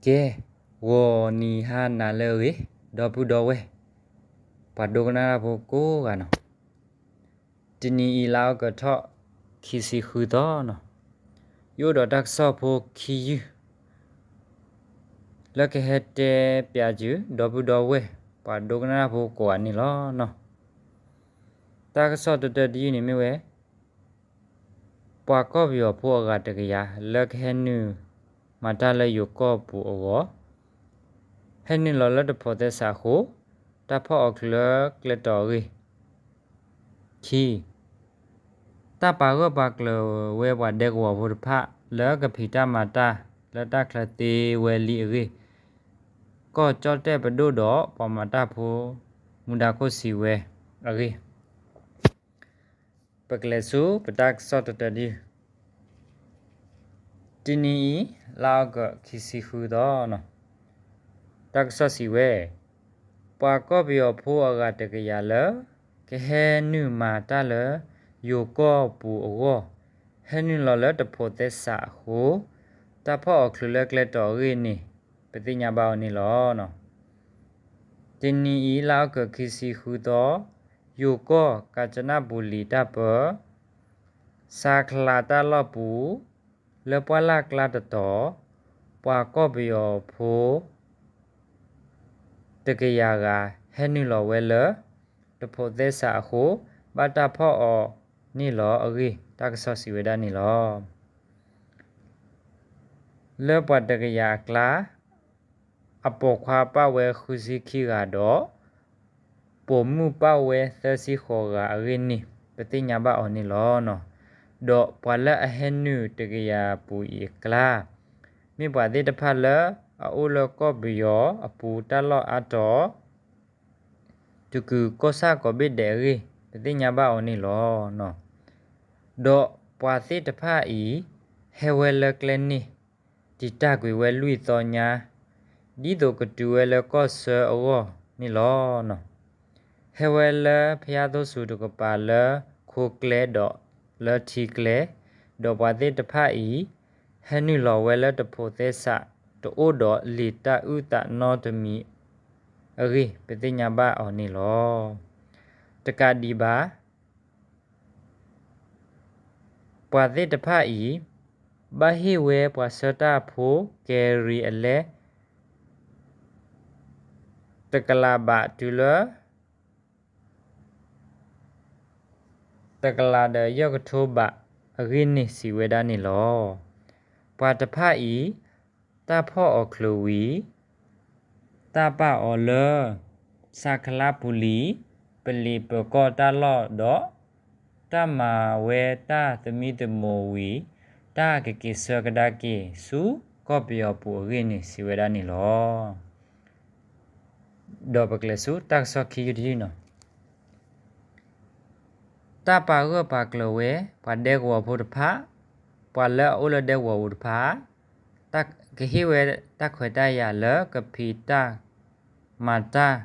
ကဲ, ဂီၤနံၤဟါနၤလၢအဂ့ၤ, ဒီပုၢ်ဒီဝဲၢ်, ပှၤဒိကနၣ်တၢ်ဖိကိးဂၤနီၤ, တနံၤအံၤ လါအီကူး ခံဆံဃုသီနီၤ, ယအိၣ်ဒီးတၢ်ကစီၣ်ဖိခံယုၢ် လၢကဟဲတဲပၠးစူၤ ဒီပုၢ်ဒီဝဲၢ် ပှၤဒိကနၣ်တၢ်ဖိကိးဂၤန့ၣ်လီၤ. တၢ်ကစီၣ်တတၢတယုၢ်န့ၣ်မ့ၢ်ဝဲ ပှၤကီၢ်ပယီၤဖိအဂၤတကယၤ လၢကဟဲနုာ်မၤတၢ်လၢယိၤကီၢ်ပူၤအဂီၢ်, ဟဲနုာ်လီၤလၢတဖိးသဲစးအဃိ, တၢ်ဖီၣ်အီၤချုးလၢကျဲတီၤအဂ့ၢ်, ခံ, တၢ်ပာ်ဂၢၢ်ပာ်ကျၢၤဝဲပှၤဒဲကဝီၤဖိတဖၣ် လၢကဖံးတၢ်မၤတၢ်လၢတၢ်ချၢသ့ဝဲလံအဂ့ၢ်, ကီၢ်ကၠီၣ်တဲၣ်ပဒိၣ်ဒီးပှၤမၤတၢ်ဖိ မူဒါခိၣ်စံးဝဲအဂ့ၢ် ပကလဲၤဆူပတၢ်ကစီၣ်တတၢတယုၢ်, တနံၤအံၤ လါအီကူး ခံဆံဃုသီနီၤ, တၢ်ကစီၣ်စံးဝဲ, ပှၤကီၢ်ပယီၤဖိအဂၤတကယၤလၢ ကဟဲနုာ်မၤတၢ်လၢ ယိၤကီၢ်ပူၤအဂီၢ်, ဟဲနုာ်လီၤလၢတဖိးသဲစးအဃိ, တၢ်ဖီၣ်အီၤချုးလၢကျဲတီၤအဂ့ၢ်န့ၣ် ပသ့ၣ်ညါဘၣ်အီၤန့ၣ်လီၤ. တနံၤအံၤ လါအီကူး ခံဆံဃုသီ, ယိၤကီၢ် ကၣ်စနၣ်ပူၤလံၤတၢ်ပၢ, စးချးတၢ်လီၢ်ပူၤ လၢပှၢ်လၢ်ကျါတတီၤ, ပှၤကီၢ်ပယီၤဖိ တကယၤဂၤ ဟဲနုာ်လီၤဝဲလၢ တဖိးသဲစးအဃိ, ဘၣ်တၢ်ဖီၣ်အီၤန့ၣ်လီၤအဂ့ၢ် တၢ်ကစီၣ်စံးဝဲဒၣ်န့ၣ်လီၤ. လၢပှၤတကယၤအကျါ, အပိာ်ခွါပာ်ဝဲဃုဆံခံဂၤဒီး ပိာ်မုၣ်ပာ်ဝဲသၢဆံဃိးဂၤအဂ့ၢ်န့ၣ် ပသ့ၣ်ညါဘၣ်အီၤန့ၣ်လီၤ. ဒီးပှၤလၢအဟဲနုာ်တကယၤပူၤအံၤအကျါ, မ့ၢ်ပှၤသ့ၣ်တဖၣ်လၢအအိၣ်လၢကီၢ်ပယီၤအပူၤတၢ်လီၢ်အါတီၤ, တကုၤကီၢ်ဆၣ်ကိးဘ့ၣ်ဒဲးအဂ့ၢ် ပသ့ၣ်ညါဘၣ်အီၤန့ၣ်လီၤ. ဒီးပှၤသ့ၣ်တဖၣ်အံၤ ဟဲဝဲလၢကျဲန့ၣ် တံာ်တာ်ကွံာ်ဝဲလွံၢ်သီညါ, ဒ်သိးကတုၤဝဲလၢကီၢ်ဆၢအဂီၢ်န့ၣ်လီၤ. ဟဲဝဲလၢဖယါသိဆူၣ်တကပၤလၢခိကျဲဒီးလၢထံကျဲ, ဒီးပှၤသ့ၣ်တဖၣ်အံၤ ဟဲနုာ်လီၤဝဲလၢတဖိးသဲစး တအိၣ်ဒီးလံာ်တၢ်အုၣ်သးနီတမံၤအဂ့ၢ် ပသ့ၣ်ညါဘၣ်အီၤန့ၣ်လီၤ. တကးဒံးဘၣ် ပှၤသ့ၣ်တဖၣ်အံၤ ဘၣ်ဟ့ၣ်ဝဲပှၤဆှၢတၢ်ဖိကဲရံအလဲ တကလးဘးတုၤလၢ တကလးဒီးယဲၢ်ကထိဘးအဂ့ၢ်န့ၣ် စံးဝဲဒၣ်န့ၣ်လီၤ. ပှၤတဖၣ်အံၤ တၢ်ဖီၣ်အီၤချုးဝံၤ တၢ်ပာ်အီၤလၢ စးချးပူၤလံၤ ပလံၤပၢၤကီၢ်တၢ်လီၢ်ဒီး တၢ်မၤဝဲတၢ်သမံသမိးဝံၤ တၢ်ကက့ၤဆှၢကဒါက့ၤဆူကီၢ်ပယီၤပူၤအဂ့ၢ်န့ၣ် စံးဝဲဒၣ်န့ၣ်လီၤ. ဒီးပကလဲၤဆူတၢ်ကစီၣ်ခံယုၢ်တယုၢ်နီၤ. တၢ်ပာ်ဂၢၢ်ပာ်ကျၢၤဝဲ ပှၤဒဲကဝီၤဖိတဖၣ်, ပှၤလၢအအိၣ်လၢဒဲကဝီၤပူၤတဖၣ်, ကဟ့ၣ်ဝဲတၢ်ခွဲးတၢ်ယာ်လၢကဖံးတၢ်မၤတၢ်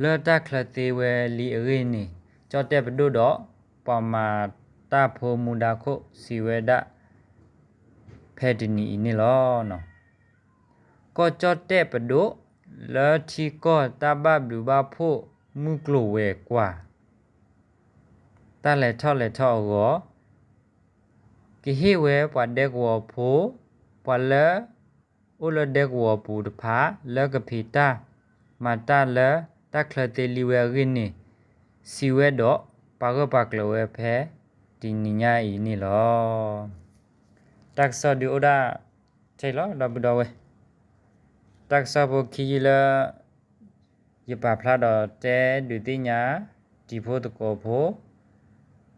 လၢတၢ်ချၢသ့ဝဲလံအဂ့ၢ်န့ၣ် ကၠီၣ်တဲၣ်ပဒိၣ်ဒီး ပှၤမၤတၢ်ဖိမူဒါခိၣ်စံးဝဲဒၣ် ဖဲတနံၤအံၤန့ၣ်လီၤ. ကီၢ်ကၠီၣ်တဲၣ်ပဒိၣ် လၢထံကီၢ်တၢ်ဘၣ်ဘျုးဘၣ်ဖှိၣ်မုၢ်ကျိၤဝဲၤကွာ် တၢ်လဲၤထီၣ်လဲၤထီအဂီၢ် ကဟ့ၣ်ဝဲပှၤဒဲကဝီၤဖိ, ပှၤလၢအိၣ်လၢဒဲကဝီၤပူၤတဖၣ် လၢကဖံးတၢ်မၤတၢ်လၢတၢ်ချၢသ့လံဝဲအဂ့ၢ်န့ၣ် စံးဝဲဒီး ပာ်ဂၢၢ်ပာ်ကျၢၤဝဲဖဲတနံၤညါအံၤန့ၣ်လီၤ. တၢ်ကစီၣ်ဒုးအိၣ်ဒၣ်ထဲအံၤလီၤ ဒီပုၢ်ဒီဝဲၢ်, တၢ်ကစီၣ်ဖိခံယုၢ်လၢ ယပာ်ဖျါဒီးတဲဒုးသ့ၣ်ညါ တံၤဖိသကိးဖိ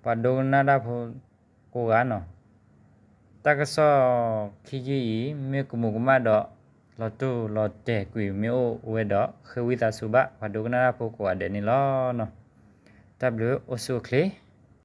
ပှၤဒိကနၣ်တၢ်ဖိကိးဂၤနီၤ. တၢ်ကစီၣ်ခံယုၢ်အံၤ မ့ၢ်ကမူးကမၣ်ဒီး လီၤတိၢ်လီၤတဲာ်ကွံာ်မ့ၢ်အိၣ်ဝဲဒီး ဃ့ဝံသးစူၤဘၣ် ပှၤဒိကနၣ်တၢ်ဖိကိးဂၤဒဲးန့ၣ်လီၤ. တၢ်ဘျုးအိၣ်ဆူၣ်အိၣ်ချ့